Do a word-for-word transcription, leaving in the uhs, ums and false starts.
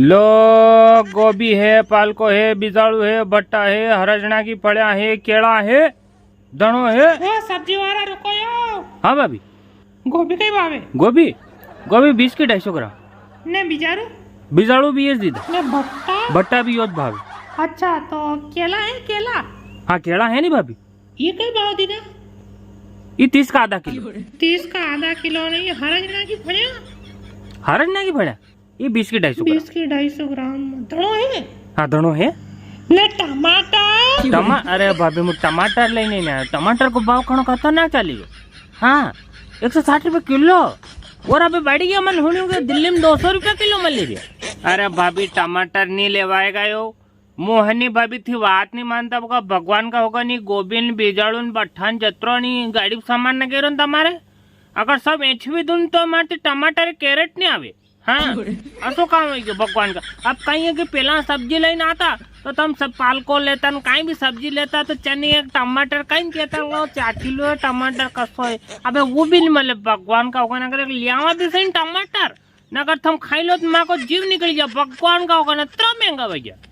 लो, गोभी है, पालको है, बिजाड़ू है, भट्टा है, हरजणा की फळ्या है, केळा है, धणो है। ओ सब्जी वाला, रुको यो। हाँ भाभी। गोभी कई भावे? गोभी, गोभी बीस की ढाई सौ ग्राम। ने बिजारू? बिजारू भी ये ज दीदा। ने भट्टा? भट्टा भी यो ज भावे। अच्छा, तो केला है, केला? हाँ, केला है नी भाभी। ये कई भाव दीदा? ये तीस का आधा किलो। तीस का आधा किलो नी, हरजणा की फळ्या? हरजणा की फळ्या? ये बीस की ढाई सौ ग्राम। बीस की ढाई सौ ग्राम। धणो है? हाँ, धणो है। ने टमाटर? टमा-, अरे भाभी, मु टमाटर लेने ना आयो। टमाटर को भाव घणो खतरनाक चाली गयो। हाँ, एक सौ साठ रुपया किलो। और अबे बढ़ी गया, मन हुणियो के दिल्ली में दो सौ रुपया किलो मली रिया। अरे भाभी, टमाटर नी लेवाएगा यो। मोहनी भाभी थी बात नी मानता, बका भगवान का होगा नी, गोभी न, बिजाड़ू न, भट्टा न, जतरो नी, गाड़ी पे सामान न गेरो न तमारे। अगर सब एच भी दूं तो मारे टमाटर कैरेट नी आवे। हाँ, असो काम हो गयो भगवान का। अब कई है कि पेला सब्जी लेने आता, तो तम सब पालको लेता न, कई भी सब्जी लेता, तो चने, एक टमाटर, कई कहता, "लो, चाखी लो, टमाटर कसो है।" अबे वो भी नी मले, भगवान का होगा ना, अगर एक लियावा भी सही टमाटर, न अगर थम खाई लो, तो माँ को जीव निकली जा, भगवान का होगा ना, इतना महंगा भैया।